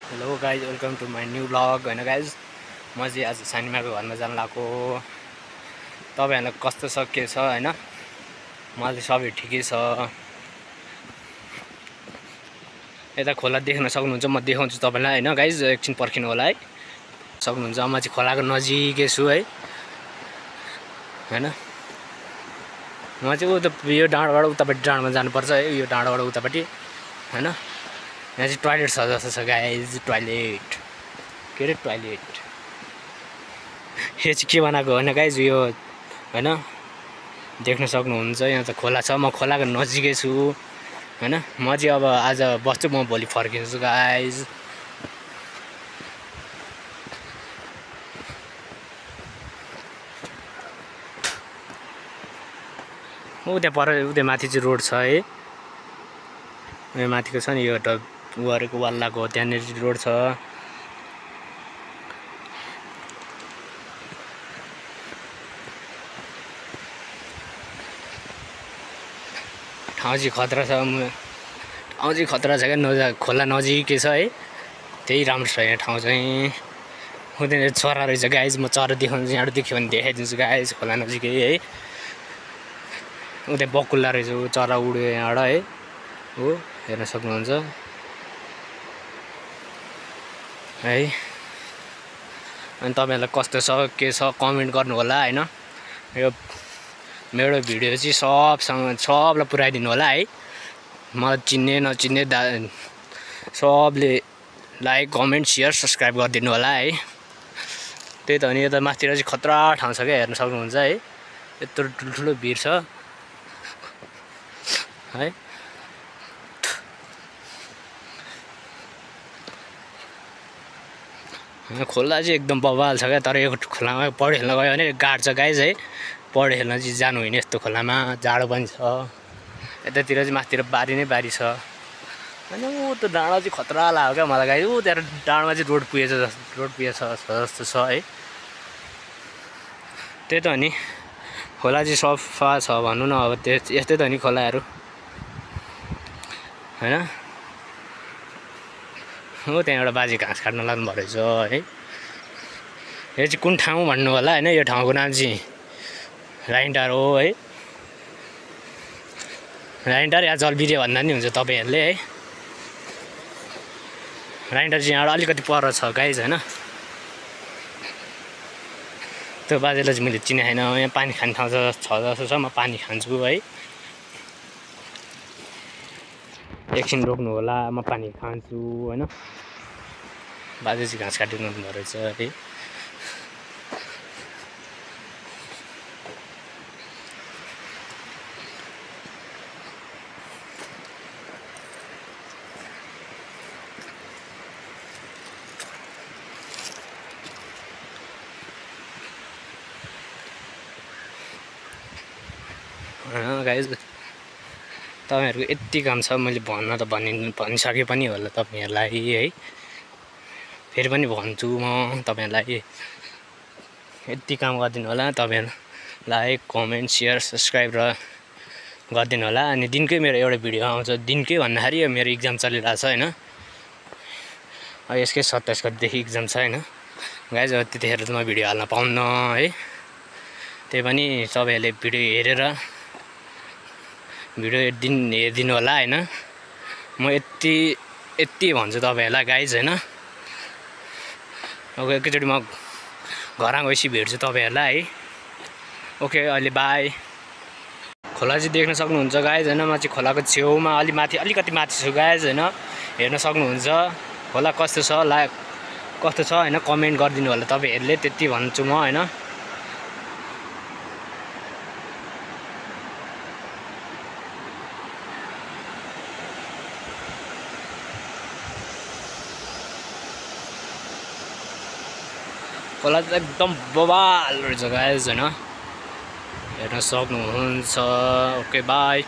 Hello guys, welcome to my new blog. होइन guys, म चाहिँ आज सानीमाको घरमा जानु लाग्यो। तपाईँहरूलाई कस्तो छ के छ होइन, मलाई सबै ठिकै छ। यता खोला देख्न सक्नुहुन्छ, म देखाउँछु तपाईँलाई होइन गाइज, एकछिन पर्खिनु होला है। सक्नुहुन्छ म चाहिँ खोलाको नजिकै छु है होइन। म चाहिँ यो डाँडाबाट उतापट्टि डाँडामा जानुपर्छ है, यो डाँडाबाट उतापट्टि होइन। यहाँ चाहिँ टोइलेट छ जस्तो छ गाइज, टोइलेट के अरे टोइलेट। यो चाहिँ के बनाएको होइन गाइज, यो होइन देख्न सक्नुहुन्छ। यहाँ त खोला छ, म खोलाको नजिकै छु होइन। म चाहिँ अब आज बस्छु, म भोलि फर्किन्छु गाइज। त्यहाँ पर उता माथि चाहिँ रोड छ है, उयो माथिको छ नि, यो गरेको वाल्लाको त्यहाँनिर रोड छ। ठाउँ चाहिँ खतरा छ, ठाउँ चाहिँ खतरा छ क्या, खोला नजिकै छ है, त्यही राम्रो छ यहाँ ठाउँ चाहिँ। उता चरा रहेछ गाइज, म चरा देखाउँछु, यहाँबाट देख्यो भने देखाइदिन्छु गाइज, खोला नजिकै है। उता बकुल्ला रहेछ, चरा उड्यो यहाँबाट है, हो हेर्न सक्नुहुन्छ है। अनि तपाईँहरूलाई कस्तो छ के छ कमेन्ट गर्नु होला होइन। यो मेरो भिडियो चाहिँ सबलाई पुऱ्याइदिनु होला है। मलाई चिन्ने नचिन्ने सबले लाइक कमेन्ट सेयर सब्सक्राइब गरिदिनु होला है। त्यही त हो नि, यता माथितिर चाहिँ खतरा ठाउँ छ क्या, हेर्न सक्नुहुन्छ है। यत्रो ठुल्ठुलो भिर छ है। खोला चाहिँ एकदम बवाल छ क्या, तर यो खोलामा पौडी खेल्न गयो भने गाड्छ गाइज है। पौडी खेल्न चाहिँ जानु होइन यस्तो खोलामा, जाडो पनि छ। यतातिर चाहिँ माथितिर बारी नै बारी छ होइन। त्यो डाँडा चाहिँ खतरा लाग्यो क्या मलाई गाइज। त्यहाँ डाँडामा चाहिँ रोड पुगेछ जस्तो छ है। त्यही त हो नि, खोला चाहिँ सफा छ भनौँ न। अब यस्तै त हो नि खोलाहरू होइन। हो त्यहाँ एउटा बाजे घाँस काट्न लाग्नुभएको रहेछ है। यो चाहिँ कुन ठाउँ भन्नु होला होइन, यो ठाउँको नाम चाहिँ राइन्टार हो है। राइन्टार या जलबिरे भन्दा नि हुन्छ तपाईँहरूले है। राइन्टार चाहिँ यहाँबाट अलिकति पर छ गाइज होइन। त्यो बाजेलाई चाहिँ मैले चिने छैन। यहाँ पानी खाने ठाउँ छ जस्तो छ, म पानी खान्छु है। एकछिन रोक्नु होला, म पानी खान्छु होइन। बाजे चाहिँ घाँस काटिनु हुँदो रहेछ है। गाइज तपाईँहरूको यति काम छ, मैले भन्न त भनिसकेँ पनि होला तपाईँहरूलाई है। फेरि पनि भन्छु म तपाईँहरूलाई, यति काम गरिदिनु होला। तपाईँहरू लाइक कमेन्ट सेयर सब्सक्राइब र गरिदिनु होला। अनि दिनकै मेरो एउटा भिडियो आउँछ, दिनकै भन्दाखेरि यो मेरो इक्जाम चलिरहेको छ होइन। यसकै 27 गतिदेखि इक्जाम छ होइन गाइज। त्यतिखेर त म भिडियो हाल्न पाउन्न है। त्यही पनि तपाईँहरूले भिडियो हेरेर भिडियो हेरिदिनु होला होइन। म यति भन्छु तपाईँहरूलाई गाइज होइन। अब एकैचोटि म घरमा गएपछि भेट्छु तपाईँहरूलाई है। ओके, अहिले बाई। खोला चाहिँ देख्न सक्नुहुन्छ गाइज होइन। म चाहिँ खोलाको छेउमा अलिकति माथि छु गाइज होइन। हेर्न सक्नुहुन्छ खोला कस्तो छ कस्तो छ होइन, कमेन्ट गरिदिनु होला तपाईँहरूले, त्यति भन्छु म होइन। खोला चाहिँ एकदम बवाल रहेछ गाइज होइन, हेर्न सक्नुहुन्छ। Okay by.